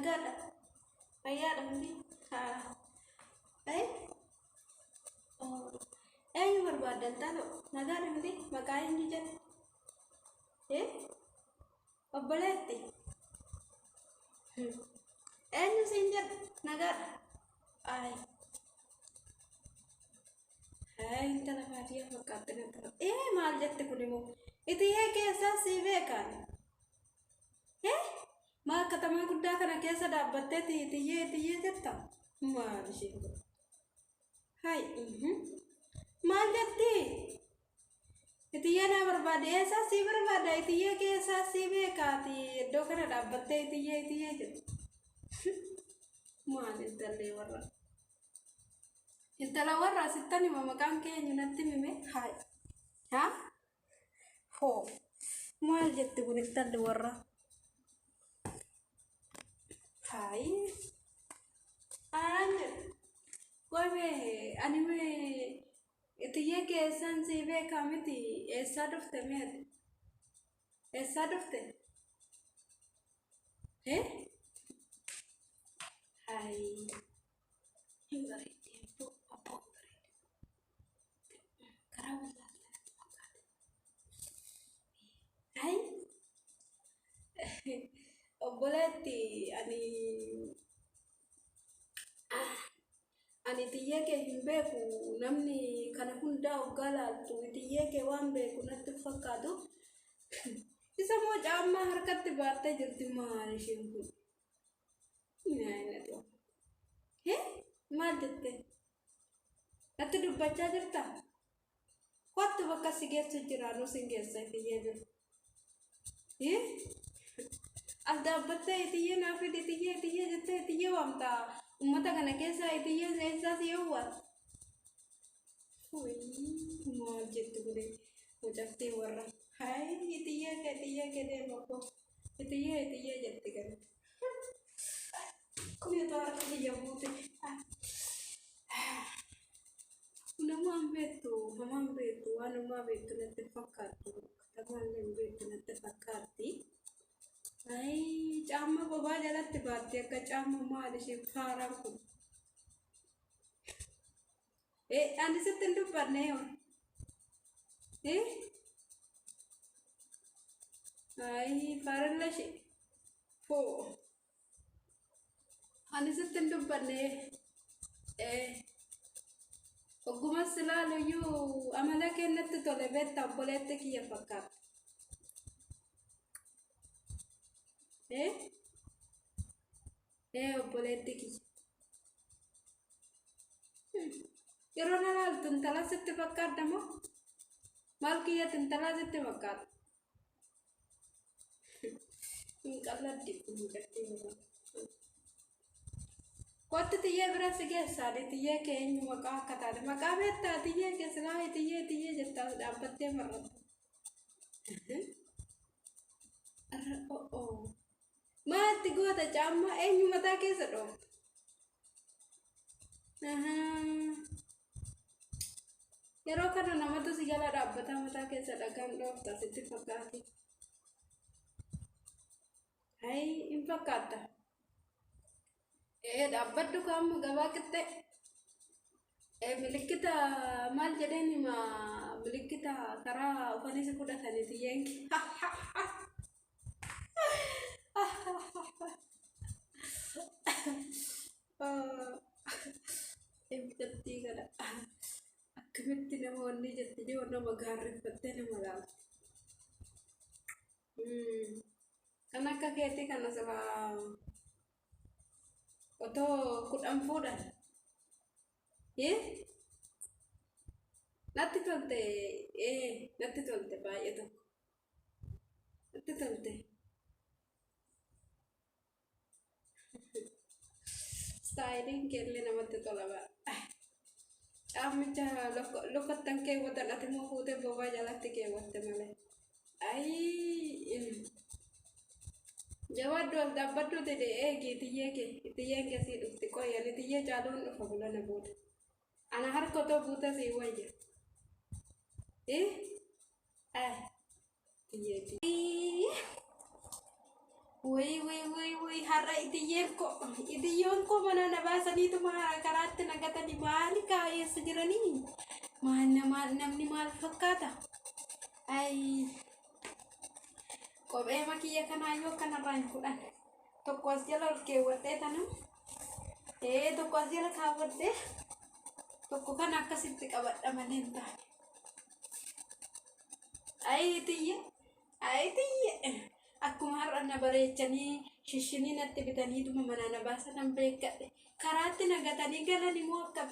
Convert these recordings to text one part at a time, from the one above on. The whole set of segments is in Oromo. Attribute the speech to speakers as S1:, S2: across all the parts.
S1: Nagaadha. Fayyaadha miti? Haa. Ee? Oh. Eenyu barbaadda intalo? Nagaadha miti? Maqaa eenyu jedha? Ee? Obboleetti? Eenyu siin jedha? Nagaadha. Ay. Ay, intala baadiyyaa fakkaatti natti fakkaatti. Ee maal jette kun immoo? Itiyyee keessaa sii beekaan. Ee maal katamaa guddaa kana keessa dhaabbattee itiyyee itiyyee jetta? Maal isheen kun? Hay. Maal jetti? Itiyyee naa barbaade eessaa sii barbaada itiyyee keessaa sii beekaati iddoo kana dhaabbattee itiyyee itiyyee jettu. Maal intallee warra. Intala warra asittan hima maqaan kee eenyu natti himime haay. Haa? Hoo. Maal jetti kun intalli warra? Haay. Anaan jedhu. Qoy mee ani mee Itiyyee kee eessaan sii beekaa miti eessaa dhufte mee ati? Eessaa dhufte? Hee? Hayi. Hin bareeddi abboo abboo hin bareeddi. Karaa wallaalte natti fakkaate. Hayi. Obboleetti ani Ani itiyyee kee hin beeku namni kana hundaa hoggaa laaltu itiyyee kee waan beeku natti hin fakkaatu. Isa moo caammaa harkatti baattee jirti maal isheen kun? Nyaayinatu. Hee maal jette? Natti dubbachaa jirtaa? Kottu bakka si geessu jira nu sin geessa itiyyee bira. As dhaabbattee itiyyee naa fidi itiyyee itiyyee jettee itiyyee waamta. Uummata kana keessaa itiyyee eessaa si yowwaata. Maal jetti kuni mucattii warra. Hayi itiyyee kee itiyyee kee deema koo. Itiyyee itiyyee jetti gara. Kun otoo harka kiyya buute. Namaan beektu, hamaan beektu, waan homaa beektu natti hin fakkaattu. Katamaallee hin beektu natti fakkaatti. Ayi caamma bobaa jalatti baatti akka caamma maal isheen faaraan kun. Ee ani sitti hin dubbanne yoo. Ee ayi faarilla ishee. Foo. Ani sitti hin dubbanne. Ee. Oggumas si ilaalu iyyuu amala kee natti tole beekta obboleetti kiyya fakkaata. Ee. Ee obboleetti kiyya. Yeroo na laaltu intalaa sitti fakkaadda moo? Maal kiyyatti intalaa sitti fakkaata? Hin qalladdi kun mucattii bira. Kottu tiyyee bira si geessaa tiyyee kee eenyu maqaa akka taate maqaa beektaa tiyyee kee silaa tiyyee tiyyee jettaa dhaabbattee marratta. Arra o'oo. Maal itti goota caammaa eenyu mataa keessa dhoofta? Yeroo kana namatu si jala dhaabbataa mataa keessa dhagaan dhoofta sitti fakkaate. Hayi hin fakkaatta. Ee dhaabbadhu kaamma gabaa qixxee. Ee milikkita maal jedheen hima milikkita karaa ufanii si fudhatanii tiyyeenki. Ibdattii kana akkamitti nama wanni jetti jiru nama gaarreeffattee nama laalti. Kan akka keetii kana silaa otoo 10 fuudhan. Natti tolte natti tolte baay'ee tokko. Natti tolte. Istaayiliin keellee namatti tola bara. Caammicha lokottan keewwatan ati immoo fuutee bobaa jalatti keewwatte malee. Ayii. Jabaadhu as dhaabbadhu jedhe eegi itiyyee kee itiyyeen kee sii dhufti qoyi ani itiyyee caaluun dhufa bulana booda. Ana harka otoo buute sii wayya. Eh? Eh. Itiyyee. Wuy wuy wuy wuy. Har'a itiyyeen koo itiyyoon koo mana na baasaniituma karaatti na gatanii maali kaa eessa jiranii? Maal nama namni maal fakkaata? Ayi kophee makiyya kanaa yoo kanarraa hin fudhan. Tokko as jala ol keewwadhee tana. Ee tokko as jala kaawwadhee tokko kana akkasitti qabadha malee hin taane. Ayi itiyye ayi itiyye akkuma har'a na bareechanii shishinii natti bitaniituma manaa na baasanan beekkadhe. Karaatti na gatanii galan immoo akkam?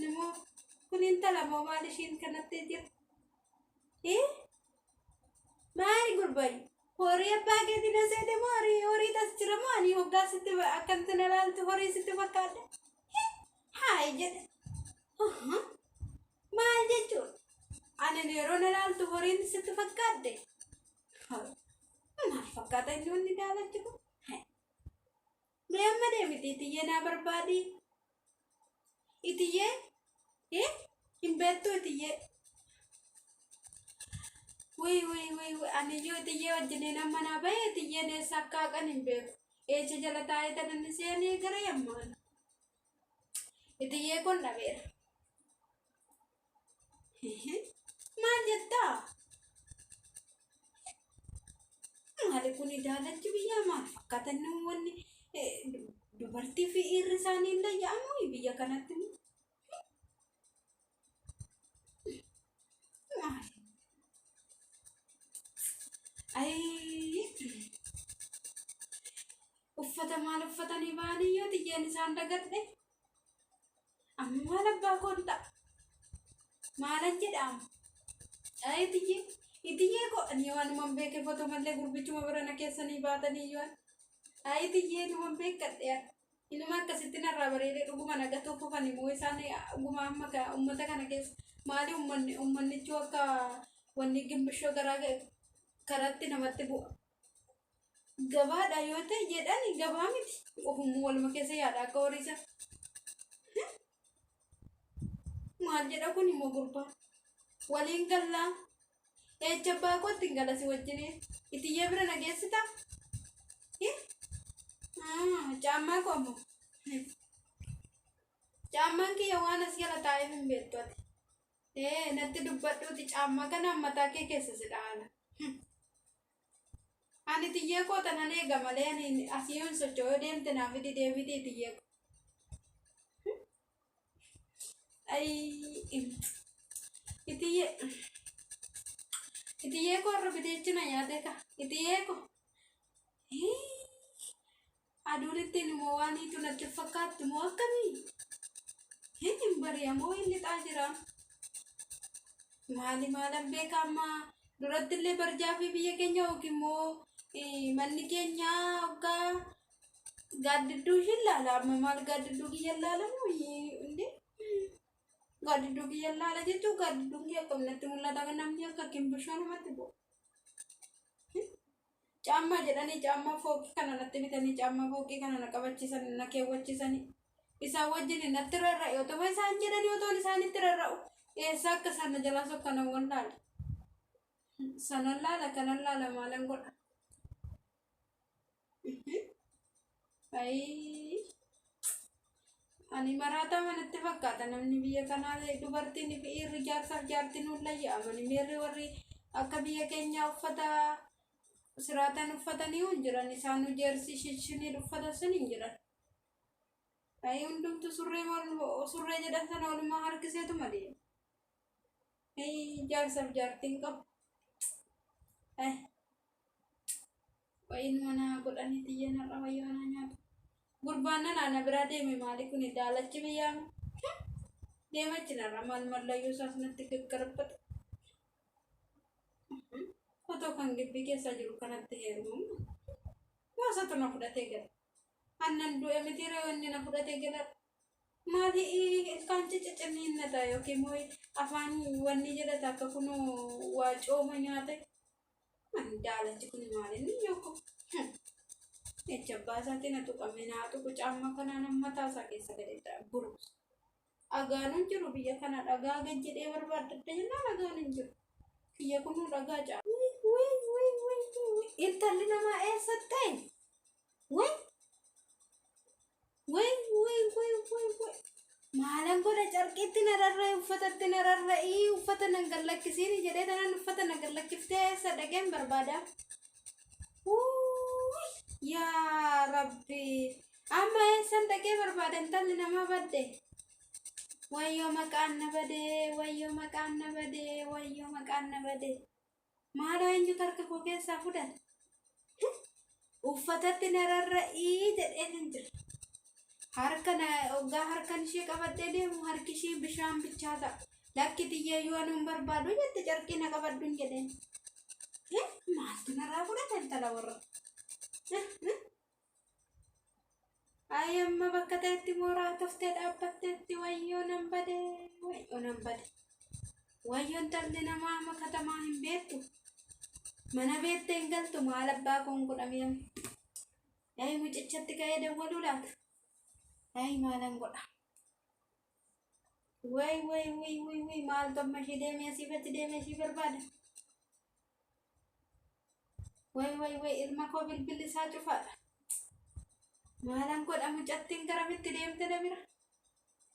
S1: Immoo kun intala moo maal ishiin kanatti jira? Eh? Maali gurbayi? Horii abbaa keetii na seete moo horii horii tas jira moo ani hoggaa sitti akkanatti na laaltu horii sitti fakkaadha? Haayi jedhe. Maal jechuudha? Ani yeroo na laaltu horiin sitti fakkaadde? Maal fakkaata inni wanni daalachi kun? Mee amma deemiti itiyyee naa barbaadi. Itiyyee? Eh? Hin beektu itiyyee. Wii wii wii wii ani iyyuu itiyyee wajjiniin amma naa bahe itiyyeen eessa akka haqan hin beeku. Eecha jala taa'ee tanan seenee gara yammaan. Itiyyee kun dhabeera. Maal jettaa? Maali kun daalachi biyyaa maal fakkaata inni wanni dubartii fi dhiirri isaanii illee yaa'amu biyya kanatti maali? Ayii uffata maal uffatanii ba'anii yoo tiyyeen isaan dagadhe amma maal abbaa koon ta'a? Maalan jedhaama? Ayii tiyyee itiyyee koo ani waanuman beeke foto mallee gurbichuma bira na keessanii baatanii yoo ayii tiyyee numan beekadhe inuma akkasitti narraa bareedee dhuguma na gatuu kufan immoo isaan dhuguma amma ummata kana keessa maali ummanni ummannichuu akka wanni gimbishoo garaa karatti namatti bu'a. Gabaadha yoo ta'e jedhani gabaa miti ofummoo waluma keessa yaada akka horiisa. Maal jedha kun immoo gurbaa? Waliin gallaa. Eecha abbaa kootti hin galasi wajjin. Itiyyee bira na geessitaa? Caammaa koo ammoo. Caammaan kiyya waan as jala taa'eef hin beektu ati. Ee natti dubbadhuuti caammaa kanaan mataa kee keessa si dhaana. Ani tiyyee koo tanan eega malee ani asii hin socho'u yoo deemte naa fidi deebitii tiyyee koo. Ayii itiyyee itiyyee koo irra biteechi na nyaate ka itiyyee koo. Aduun ittiin immoo waan hiitu natti fakkaatti moo akkamii? Hin bari'amoo hin lixaa jira? Maali maalan beeka amma duratti illee barjaa fi biyya keenya yookiin immoo manni keenya hoggaa gaaddidduu ishiin laala amma maal gaaddidduu kiyya laalamu inde gaaddidduu kiyya laala jechuun gaaddidduun kiyya akkam natti mul'ata kan namni akka kimbishoo namatti bu'u. Caammaa jedhanii caammaa fooqii kana natti bitanii caammaa fooqii kana na qabachiisan na keewwachiisanii isaan wajjin natti rarra'e otoo isaan jedhanii otoon isaanitti rarra'u eessa akka isaan na jalaa sokkanan wallaale. Sanan laala kanan laala maalan godha. Ayii. Ani maraataa manatti fakkaata namni biyya kanaa dubartiin fi dhiirri jaarsaaf jaartiin hin layya'amani miirri warri akka biyya keenyaa uffata siraataan uffatanii hin jiran isaanuu jeersii shishinii uffata sun hin jiran. Ayii hundumtu surree surree jedhan sana walumaa harkiseetuma deema. Ayii jaarsaaf jaartiin qabu. Wayiin mana godhanii xiyyeen har'a wayyoo anaa nyaatu. Gurbaan nanaa na biraa deeme maali kuni daalachi biyyaa deemachi narra maal mallayyoo isaas natti gaggarabbata. Otoo kan gibbii keessa jiru kanatti heerumamu. Moosatu na fudhatee gala. Annan du'e miti ree wanni na fudhatee gala. Maali ilkaan ciciciniinnata yookiin immoo afaan wanni jedhata akka kunoo waa cooma nyaate. Ani daalachi kun maal inni yoko. Jecha abbaa isaatiin na tuqame naa tuqu caamma kanaan amma mataa isaa keessa gadi buruqsa. Dhagaan hin jiru biyya kana dhagaa gad jedhee barbaaddadha jennaan dhagaan hin jiru. Kiyya kunuu dhagaa caa. Intalli namaa eessatti ta'e? Way way way way way way maalan godha carqiitti na rarra'e uffatatti na rarra'ii uffata nan gallakkisiini jedhee tanan uffata na gallakkiftee eessa dhaqeen barbaada. Wuuy yaa rabbi amma eessan dhaqee barbaada intalli namaa badde. Wayyoo maqaan na badee wayyoo maqaan na badee wayyoo maqaan na badee. Maaloo eenyutu harka koo keessaa fudhate? Uffatatti na rarra'ii jedheen hin jira. Harka na hoggaa harkan ishee qabadhee deemu harki ishee bishaan bichaa ta'a. Lakki xiyyeeyyuu anuu hin barbaadu jette carqii na qabadhu hin jedheen. Maaltu narraa fudhate intala warra? Ayi amma bakka ta'etti mooraa toftee dhaabbatteetti wayyoo nan bade wayyoo nan bade. Wayyoo intalli namaa amma katamaa hin beektu. Mana beektee hin galtu maal abbaa koon godhamee amma. Ayi mucichatti ka'ee dawwaluu laata? Ayi maalan godha? Way way way way way maaltu amma ishee deemee asii achi deemee ishee barbaada? Way way way ilma koo bilbilli isaa cufaadha. Maalan godha mucattiin garamitti deemte na bira?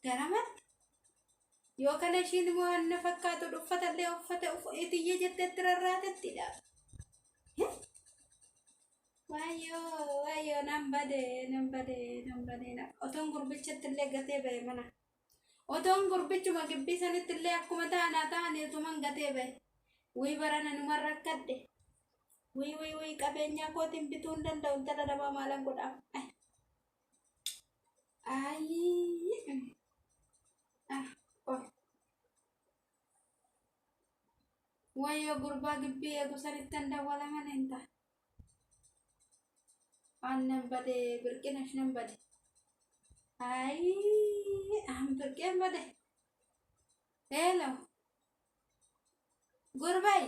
S1: Garamatti? Yoo kana ishiin immoo waan na fakkaatu uffatallee uffate itiyye jetteetti rarraatettidha. Wayyoo wayyoo nan bade nan bade nan bade otoon gurbichatti illee gatee ba'e mana. Otoon gurbichuma gibbii sanitti illee akkuma ta'anaa ta'anii otuman gatee ba'e. Wii barana numan rakkadhe. Wii wii wii qabeenyaa kootiin bituu hin danda'u intala namaa maalan godhaa. Ayii. Ah, qoy. Wayyoo gurbaa gibbii eegu sanittan dawwala malee hin taane. An nan bade birqinash nan bade. Ayii an birqeen bade. Hello. Gurbay.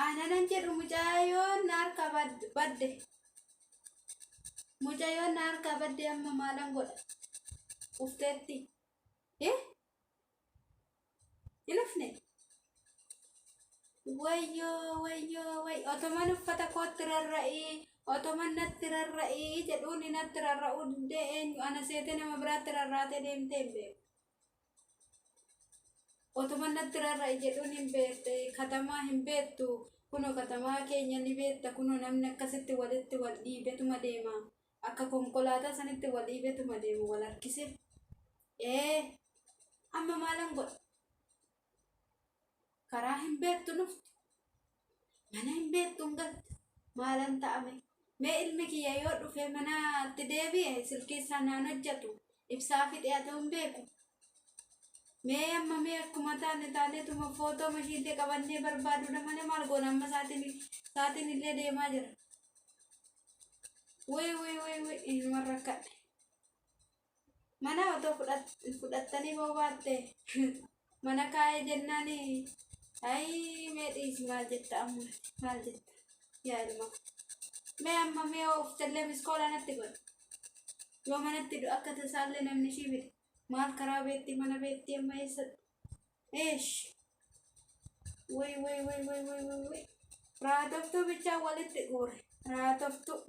S1: Ananan jedhu mucayyoon na harkaa badde. Mucayyoon na harkaa badde amma maalan godha? Ufteetti. Eh? Hin ufne? Wayyoo wayyoo way otoman uffata kootti rarra'ii otoman natti rarra'ii jedhuun natti rarra'uu didee eenyu ana seetee nama biraatti rarraatee deemtee hin beeku. Otoman natti rarra'i jedhuun hin beekte katamaa hin beektu kunoo katamaa keenya ni beekta kunoo namni akkasitti walitti wal dhiibetuma deema akka konkolaataa sanitti wal dhiibetuma deema wal harkise. Ee amma maalan godha? Karaa hin beektu dhufti. Mana hin beektu hin galtu. Maalan ta'ame? Mee ilmi kiyya yoo dhufe manatti deebi'e silkii isaa naan hojjetu ibsaa fixee haa ta'u hin beeku. Mee amma mee akkuma taane taaneetuma footoo mashiillee qabannee barbaadudha malee maal goona amma saatiin saatiin illee deemaa jira. Wii wii wii wii inuma rakkadhe. Mana otoo fudhattanii ba'uu baatte mana kaa'ee jennaan ayii mee dhiisi maal jetta amma maal jetta yaa ilma mee amma mee uftallee miskoolaa natti godhe yoo manatti akka tasaallee namni ishii bite maal karaa beetti mana beetti amma eessa eesh way way way way way way way raatoftuu bichaa walitti guure raatoftuu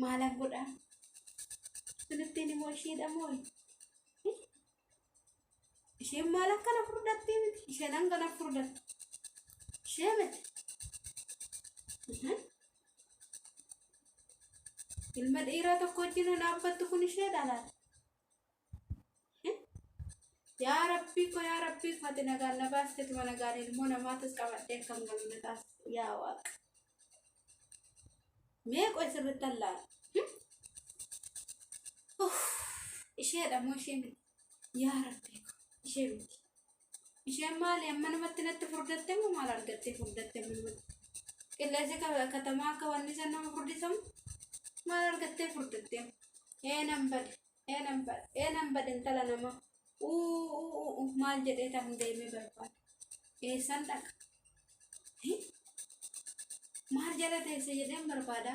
S1: Maalan godhaa? Sunittiin immoo isheedha moo? Isheen maal akkana furdattii miti? Isheen hangana furdattu. Ishee miti. Ilma dhiiraa tokko wajjin dhaabbattu kun isheedha laata? Yaa Rabbii ko yaa Rabbii ko ati nagaan na baastetuma nagaan ilmoo namaatis qabadhee akkam galu na taasiste yaa Waaqa. Mee qoy sirritti allaala. Isheedha moo ishee miti? Yaa Rabbii ko ishee miti. Isheen maali amma namatti natti furdatte moo maal argattee furdatte amma namatti? Qilleensi katamaa akka wanni san nama furdisamu maal argattee furdatte? Ee nan bade. Ee nan bade ee nan bade intala namaa uu uu uu maal jedhee tan deemee barbaada eessan dhaqa Hi? Maal jala teesse jedheen barbaada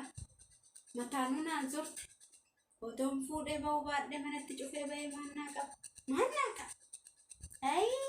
S1: mataanuu naan zorte otoon fuudhee ba'uu baadhee manatti cufee ba'ee maal naa qaba maal naa qaba ayii